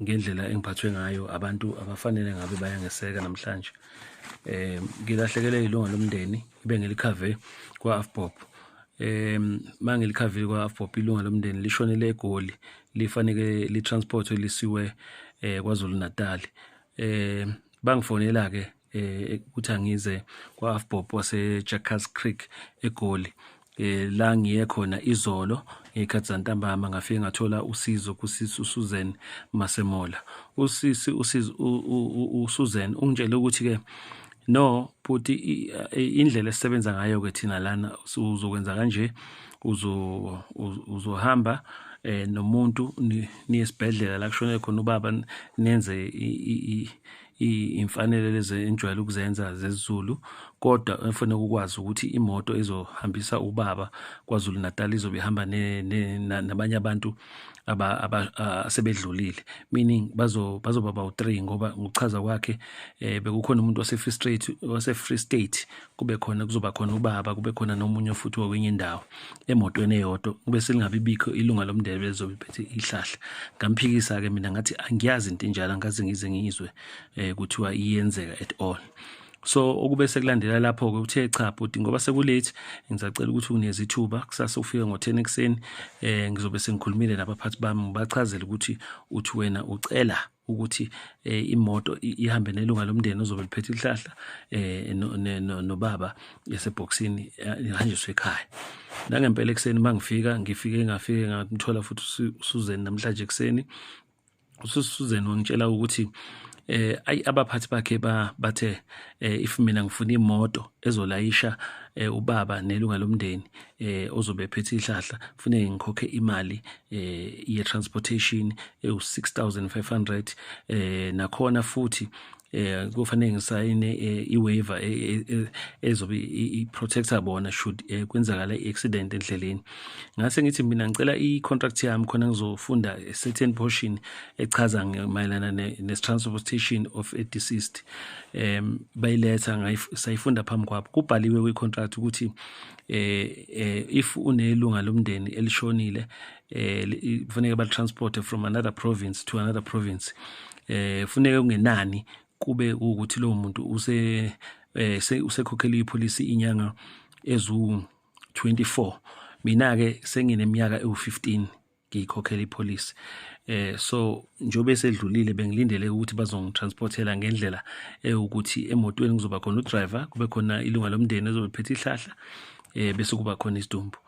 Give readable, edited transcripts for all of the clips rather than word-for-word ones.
Ngendlela engiphathwe ngayo abantu abafanele ngabe bayangeseka namhlanje. Ngilahlekelwe ilunga lomndeni ebengilikhave kwa-AVBOB. Mangilikhavile kwa-AVBOB, ilunga lomndeni lishonele eGoli, lifaneke li-transport-we lisiwe KwaZulu Natal. Bangifonela-ke ukuthi angize kwa-AVBOB wase-Jackass Creek eGoli, la ngiye khona izolo ngey'khathi zantambama, ngafike ngathola usizo kusisi uSusan Masemola. Usisi uSusan ungitshele ukuthi-ke, "No bhuti, indlela esisebenza ngayo-ke thina lana, uzokwenza kanje, uzohamba nomuntu niye esibhedlela la kushone khona ubaba, nenze iy'mfanelo lezi enijwayele ukuzenza zesiZulu, kodwa efanele ukwazi ukuthi imoto ezohambisa ubaba KwaZulu Natal izobe ihamba nabanye abantu asebedlulile, meaning bazoba bawu-three, ngoba ngokuchaza kwakhe bekukhona umuntu wase-Free State, wase-Free State, kube khona, kuzoba khona ubaba, kube khona nomunye futhi wakwenye indawo emotweni eyodwa, kube selingabi bikho ilunga lomndeni elizobe liphethe ihlahla." Ngamphikisa-ke mina, ngathi angiyazi into enjalo, angikaze ngize ngiyizwe kuthiwa iyenzeka at all. So okube sekulandela lapho-ke, uthe, "Cha bhuti, ngoba seku-late, ngisacela ukuthi unginikeze ithuba kusasa ufike ngo-10 ekuseni, ngizobe sengikhulumile nabaphathi bami, ngibachazele ukuthi uthi wena ucela ukuthi imoto ihambe nelunga lomndeni ozobe liphethe ihlahla nobaba esebhokisini, ihanjiswe ekhaya." Nangempela ekuseni mangifika, ngifike ngafike ngamthola futhi uSusan namhlanje ekuseni. USusan wangitshela ukuthi ayi, abaphathi bakhe bathe if mina ngifuna imoto ezolayisha ubaba nelunga lomndeni ozobe ephethe ihlahla, kufuneke ngikhokhe imali ye transportation ewu 6500, nakhona futhi kufanele ngisayine i-waiver ezobe i-protector bona should kwenzakala i-accident endleleni. Ngase ngithi mina ngicela i-contract yami khona ngizofunda a certain portion echaza mayelana ne-transportation of a deceased. Bayiletha, sayifunda phambi kwabo. Kubhaliwe kwi-contract ukuthi if unelunga lomndeni elishonile, kufanele ba-transport from another province to another province, funeke kungenani kube ukuthi lowo muntu use usekhokhela ipolisi inyanga ezu 24. Mina ke sengineminyaka ewu15 ngiyikhokhela ipolisi, so njengoba esedlulile, bengilindele ukuthi bazongitransportela ngendlela ewukuthi emotweni kuzoba khona udriver, kube khona ilunga lomndeni ezobe phethe ihlahla, bese kuba khona isidumbu.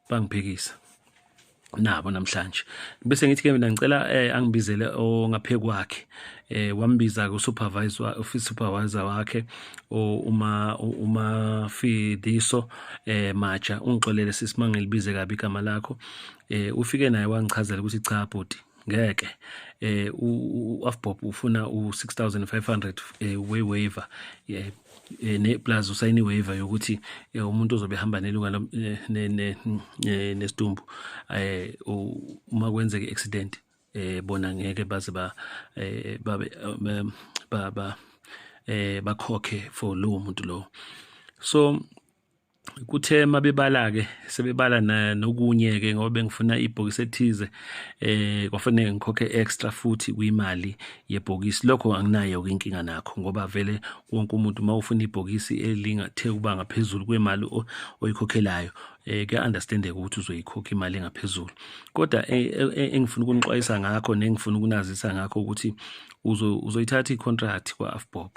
Bangiphikisa nabo namhlanje. Bese ngithi ke mina ngicela angibizele ongaphe kwakhe. Wambiza ku supervisor, office supervisor wakhe, uma Fidiso Maja. Ungixolele sisi mangilibize kabi igama lakho. Ufike naye wangichazela ukuthi, "Cha bhuti, ngeke, u-AVBOB ufuna u6500 we waiver, ne plus usayini waiver yokuthi umuntu ozobe ehamba nelunga nesidumbu, uma kwenzeka i-accident, bona ngeke baze ba babe ba bakhokhe for lowo muntu lo." So kuthe mabebala ke, sebebala nokunye ke, ngoba bengifuna ibhokisi ethize, kwafanele ngikhokhe extra futhi kwimali yebhokisi. Lokho anginayo inkinga nakho, ngoba vele wonke umuntu mawufuna ibhokisi elingathe kuba ngaphezulu kwemali oyikhokhelayo, kuya understandeka ukuthi uzoyikhokha imali engaphezulu. Kodwa engifuna ukunixwayisa ngakho nengifuna ukunazisa ngakho ukuthi uzoyithatha i-contract kwa-AVBOB,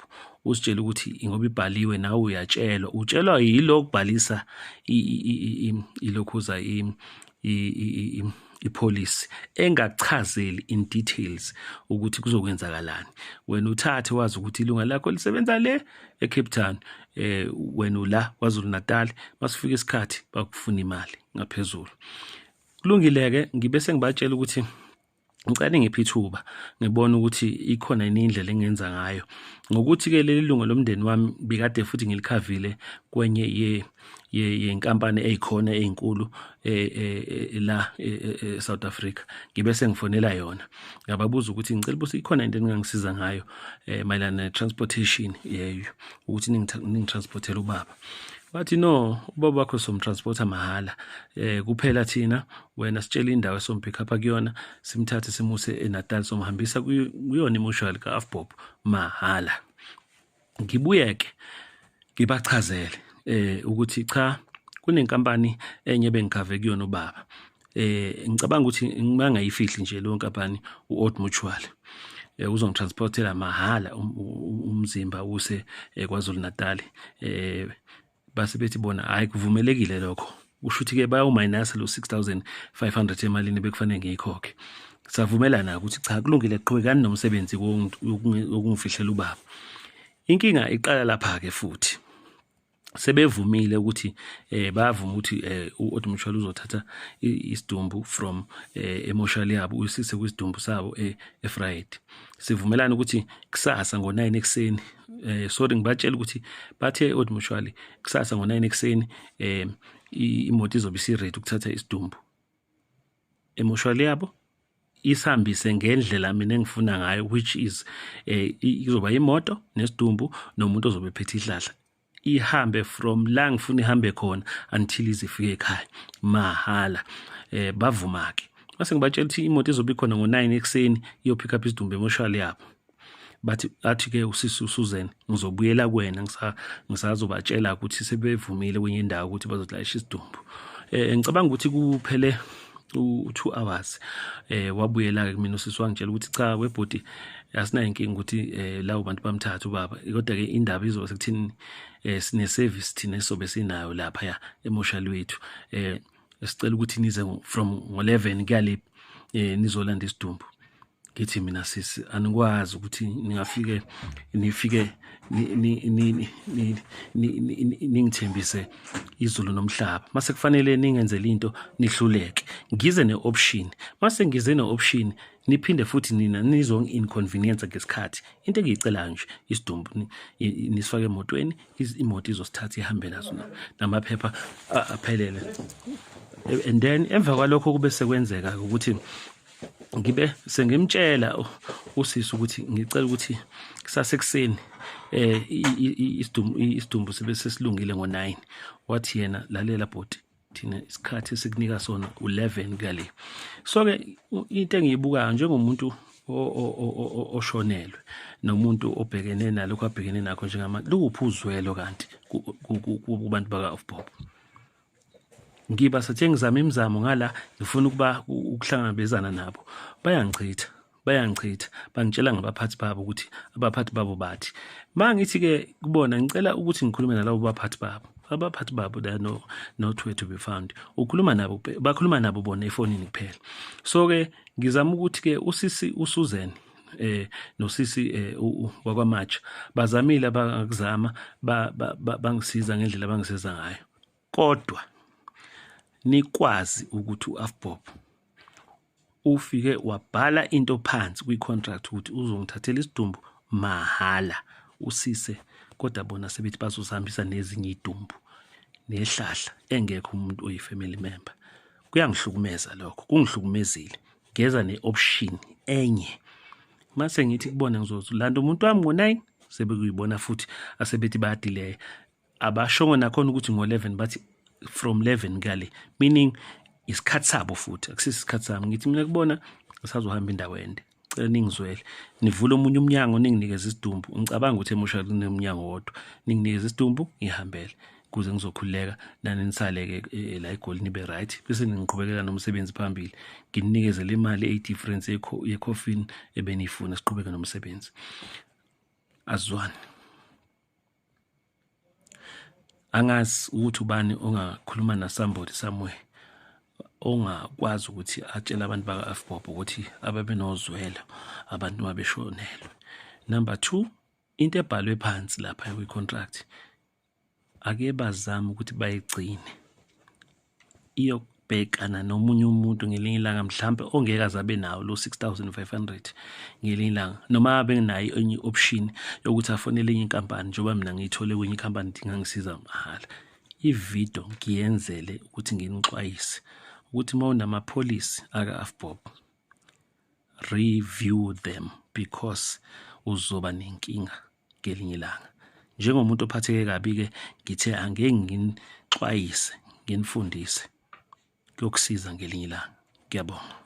usitshele ukuthi ngoba ibhaliwe, nawe uyatshelwa, utshelwa yilo kubhalisa ilokhuza ipolicy engachazeli in details ukuthi kuzokwenzakalani. Wena uthathe wazi ukuthi ilunga lakho lisebenza le eCape Town, wena ula KwaZulu Natal, masifika isikhathi bakufuna imali ngaphezulu. Kulungile ke, ngibe sengibatshela ukuthi ngicela ngiphe ithuba ngibone ukuthi ikhona yini indlela engenza ngayo, ngokuthi ke leli lunga lomndeni wami bikade futhi ngilikhavile kwenye ye yenkampani eyikhona ezinkulu la e South Africa. Ngibe sengifonela yona, ngababuza ukuthi ngicela ukuthi ikhona into eningangisiza ngayo mayelana ne transportation yeyo, ukuthi ningitransportele ubaba. Wathi no, ubaba wakho somtransporta mahhala, kuphela thina wena sitshela indawo esompick up kuyona, simthathe simuse eNatal, somhambisa kuyona imoshwali ka-Avbob mahhala. Ngibuyeke ngibachazele ukuthi cha, kunenkampani enye bengikhave kuyona ubaba. Ngicabanga ukuthi ngingayifihli nje leyo nkampani, u-Old Mutual. Uzongitransportela mahhala umzimba use KwaZulu Natal. Base bethi bona hayi, kuvumelekile lokho. Kusho ukuthi-ke bayawumayinasa lo 6500 emalini bekufanele ngiyikhokhe. Savumelana ukuthi cha, kulungile, qhubekani nomsebenzi wokungifihlela ubaba. Inkinga iqala lapha-ke futhi. Sebevumile ukuthi bayavuma ukuthi u-Old Mutual uzothatha isidumbu from emoshali yabo uyisise kwisidumbu sabo eVryheid. Sivumelana ukuthi kusasa ngo-9 ekuseni, sorry, ngibatshela ukuthi bathe Old Mutual kusasa ngo-9 ekuseni imoto izobe isi-ready ukuthatha isidumbu emoshali yabo isihambise ngendlela mina engifuna ngayo, which is izoba imoto nesidumbu nomuntu ozobe ephethe ihlahla, ihambe from la ngifuna ihambe khona until izifike ekhaya mahhala. Bavuma ke. Mase ngibatshela ukuthi imoto izobe ikhona ngo-9 ekuseni, iyo-pick up isidumbu emoshali yabo. Bathi, athi ke usisi uSusan, ngizobuyela kuwena, ngisazobatshela ukuthi sebevumile kwenye indawo ukuthi bazolayisha isidumbu. Ngicabanga ukuthi kuphele u-2 hours, wabuyela ke kumina usisi, wangitshela ukuthi cha webhodi, asinayo inkinga ukuthi labo bantu bamthatha ubaba, kodwa ke indaba izoba sekuthini, sine service thina esobe sinayo lapha ya emoshali wethu, sicela ukuthi nize from ngo-11 kuya le nizolanda isidumbu. Ngithi mina, sisi, anikwazi ukuthi ningafike nifike ningithembise izulu nomhlaba, mase kufanele ningenzele into nihluleke. Ngize ne-option, mase ngize ne-option niphinde futhi nina nizongi-inconvenience ngesikhathi. Into engiyicelayo nje, isidumbu nisifake emotweni, imoto izosithatha ihambe naso namaphepha aphelele. And then emva kwalokho kube sekwenzeka ukuthi ngibe sengimtshela usisi ukuthi ngicela ukuthi kusasekuseni isidumbu sibe sesilungile ngo-9. Wathi yena, lalela bhuti, thina isikhathi esikunika sona u-11 kale. So ke into engiyibukayo njengomuntu oshonelwe nomuntu obhekene nalokho abhekene nakho njengamanje, luphi uzwelo kanti kubantu baka-Avbob? Ngiba sathe ngizama imizamo ngala, ngifuna ukuba ukuhlangabezana nabo, bayangichitha, bayangichitha, bangitshela ngabaphathi babo ukuthi abaphathi babo bathi. Ma ngithi-ke kubona ngicela ukuthi ngikhulume nalabo baphathi babo, abaphathi babo they are no, not where to be found. Ukhuluma nabo, bakhuluma nabo bona efonini kuphela. So-ke ngizama ukuthi-ke usisi uSusan nosisi wakwaMatsha bazamile abangakuzama, bangisiza ngendlela abangisiza ngayo, kodwa nikwazi ukuthi u-Avbob ufike wabhala into phansi kwi-contract ukuthi uzongithathela isidumbu mahhala usise, kodwa bona sebethi bazosihambisa nezinye idumbu nehlahla engekho umuntu oyi-family member. Kuyangihlukumeza lokho, kungihlukumezile. Ngeza ne-option enye, mase ngithi kubona ngizolanda umuntu wami ngo-9, sebekuyibona futhi asebethi bayadileya. Abashongo nakhona ukuthi ngo-11, bathi from 11 kale, meaning isikhathi sabo futhi akusiso isikhathi sami. Ngithi mina kubona ngisazohamba indawo ende, cela ningizwele, nivule omunye umnyango ninginikeze isidumbu. Ngicabanga ukuthi emoshali kunemnyango wodwa. Ninginikeze isidumbu ngihambele kuze ngizokhululeka, nani nisale-ke la eGoli nibe right, bese ningiqhubekela nomsebenzi phambili, ngininikeze le mali eyi-difference ye-coffin ebeniyifuna, siqhubeke nomsebenzi. Azwani. Angazi ukuthi ubani ongakhuluma na somebody somewhere ongakwazi ukuthi atshele abantu baka-Avbob ukuthi ababe nozwelo abantu mabeshonelwe. Number 2, into ebhalwe phansi lapha kwi-contract, ake bazame ukuthi bayigcine, iyobhekana nomunye umuntu ngelinye ilanga mhlampe ongeke aze abe nawo lo 6500 ngelinye ilanga, noma abe nayo enye option yokuthi afonele enye inkampani, njengoba mina ngiyithole kwenye inkampani ingangisiza mahhala. Ividiyo ngiyenzele ukuthi nginixwayise ukuthi uma unamapholisi aka-Avbob, review them, because uzoba nenkinga ngelinye ilanga. Njengomuntu ophatheke kabi-ke ngithe angeke nginixwayise, nginifundise, kuyokusiza ngelinye ilanga. Ngiyabonga.